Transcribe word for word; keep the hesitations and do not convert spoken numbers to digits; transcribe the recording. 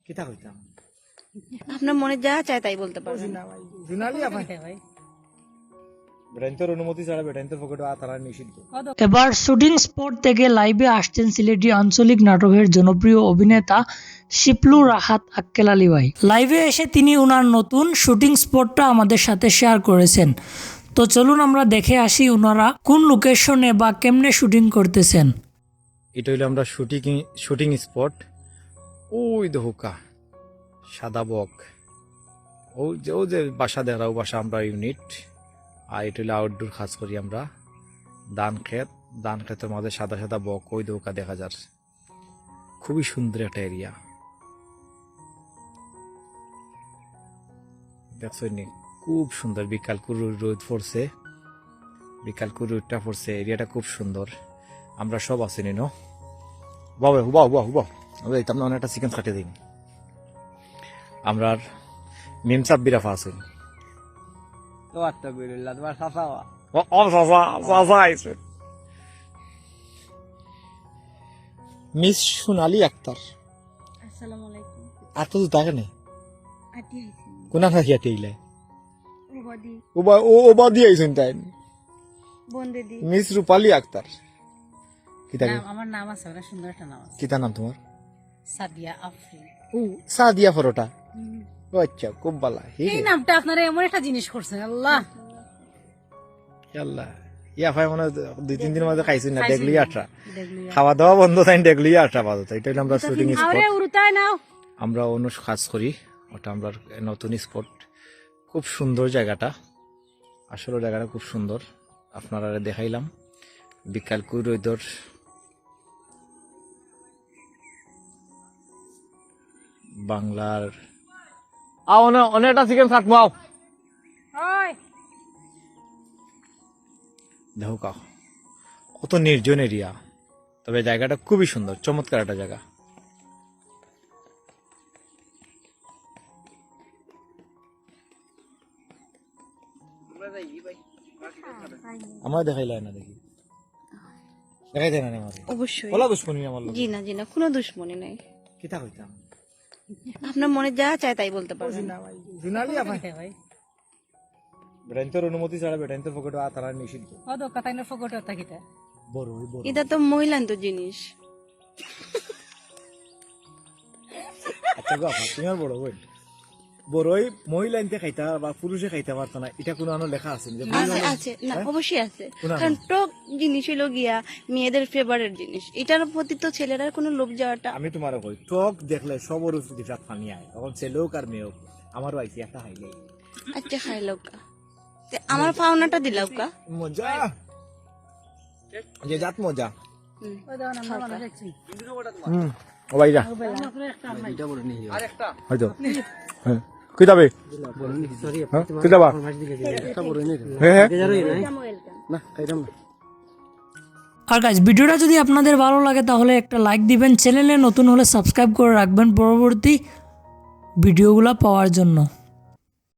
কিতা কইতাম? আপনার মনে যা চায় তাই বলতে পারবেন। জুনালি আফায়। বেটাইন্তর অনুমতি ছাড়া বেটাইন্তর পকেটো আত হালানি নিষিদ্ধ। এবার শুটিং স্পট থেকে লাইভে আসছেন সিলেটি আঞ্চলিক নাটকের জনপ্রিয় অভিনেতা শিপলু রাহাত আক্কেল আলী ভাই। লাইভে এসে তিনি ওনার নতুন শুটিং স্পটটা আমাদের সাথে শেয়ার করেছেন। তো চলুন আমরা দেখে আসি ওনারা কোন লোকেশনে বা কেমনে শুটিং করতেছেন। এটা হইলো আমরা শুটিং শুটিং স্পট। ওই দেখউক্কা সাদা বক, ও যে ও যে বাসা দেখরা, ও বাসা আমরা ইউনিট। আর এটা হইলো আউটডোর, কাজ করি আমরা। ধান খেত, ধান খেতর মাঝে সাদা সাদা বক, ওই দেখউক্কা দেখা যার। খুবই সুন্দর একটা এরিয়া, দেখছইন নি? খুব সুন্দর। বিকাল কুরু রোদ পড়ছে, বিকাল কুরু রোদটা পড়ছে, এরিয়াটা খুব সুন্দর। আমরা সব আছি নিনো। বাবা, হুবা, হুবা, হুবা। আমরা যাইতাম না, অনেকটা চিকেন কাটে দিন। আমরার মিম সাব্বির আফা আছইন। তো আত্মা বিরুল্লাহ, তোমার চাচা ওয়া। ও, ও, চাচা, চাচা আইছে। মিস সোনালী আক্তার। আসসালামু আলাইকুম। আর তো থাকে নেই। আটি আইছি। কোন আনা কি আটি আইলে? উবাদি। ওবা ও ওবাদি আইছেন তাই। বন্দেদি। মিস রূপালী আক্তার। কিতা কি? নাম, আমার নাম আছে, অনেক সুন্দর একটা নাম আছে, কিতা নাম তোমার? সাদিয়া আফরিন। ও, সাদিয়া পরোটা। ও আচ্ছা, খুব ভালা। হি এই রে। নামটা আপনারা এমন একটা জিনিস করছেন, আল্লাহ। ইয়াল্লা। ইয়া ভাই, মনে হয় দুই তিন দিন মাঝে খাইছইন না, খাইছইন ডেগলি না। আটরা। ডেগলি খাওয়া দাওয়া বন্ধ, তাই ডেগলি আটরা বাজে। তো এটা হইলো আমরা শুটিং স্পট। আরে উরুতায় নাও। আমরা অনুষ কাজ করি, ওটা আমরা নতুন স্পট। খুব সুন্দর জায়গাটা, আসলে জায়গাটা খুব সুন্দর। আপনারা দেখাইলাম বিকাল কুরু রোদর বাংলার। আও, অনে-, অনেকটা চিকেন কাটমু, আও। দেখো কা, কত নির্জন এরিয়া, তবে জায়গাটা খুবই সুন্দর, চমৎকার একটা জায়গা। আমার দেখাইলা না দেখি, দেখাই দেয় না রে আমারে। অবশ্যই। বলা দুশ্মনী আমার লগে। জি না, জি না, কোনো দুশ্মনী নাই। কিতা কইতাম? আপনার মনে যা চায় তাই বলতে পারবেন। জুনালি আফায়। বেটাইন্তর অনুমতি ছাড়া বেটাইন্তর পকেটো আত হালানি নিষিদ্ধ। ও তো কথা না ফকট হতা কিতা। বড় ওই বড়। এটা তো মহিলান্ত জিনিস। আচ্ছা গো আফা, তুমি আর বড় বোন। বড়ই মহিলা আনতে খাইতা বা পুরুষে খাইতে পারতো না, এটা কোনো আনো লেখা আছে নি? যে আছে, আছে, না, হ্যাঁ? অবশ্যই আছে। কোন আনো? কারণ টক জিনিস হইলো গিয়া মেয়েদের ফেভারিট জিনিস, এটার প্রতি তো ছেলেরার কোনো লোভ যাওয়াটা। আমি তোমারে কই, টক দেখলে সবর উপরে জিভে পানি আয়, তখন ছেলে হোক আর মেয়ে হোক। আমারও আইছে একটা খাইলে। আচ্ছা, খাই লউক্কা। তে আমার পাওনাটা দিলাউক্কা। মজা, যে জাত মজা। হুম। হুম, ও ভাইরা। হয়তো। হ্যাঁ। কিতা বে? হ্যাঁ, কিতা বা? হ্যাঁ, হ্যাঁ। না, খাইতাম না। আর গাইস, ভিডিওটা যদি আপনাদের ভালো লাগে তাহলে একটা লাইক দিবেন, চ্যানেলে নতুন হলে সাবস্ক্রাইব করে রাখবেন পরবর্তী ভিডিওগুলো পাওয়ার জন্য।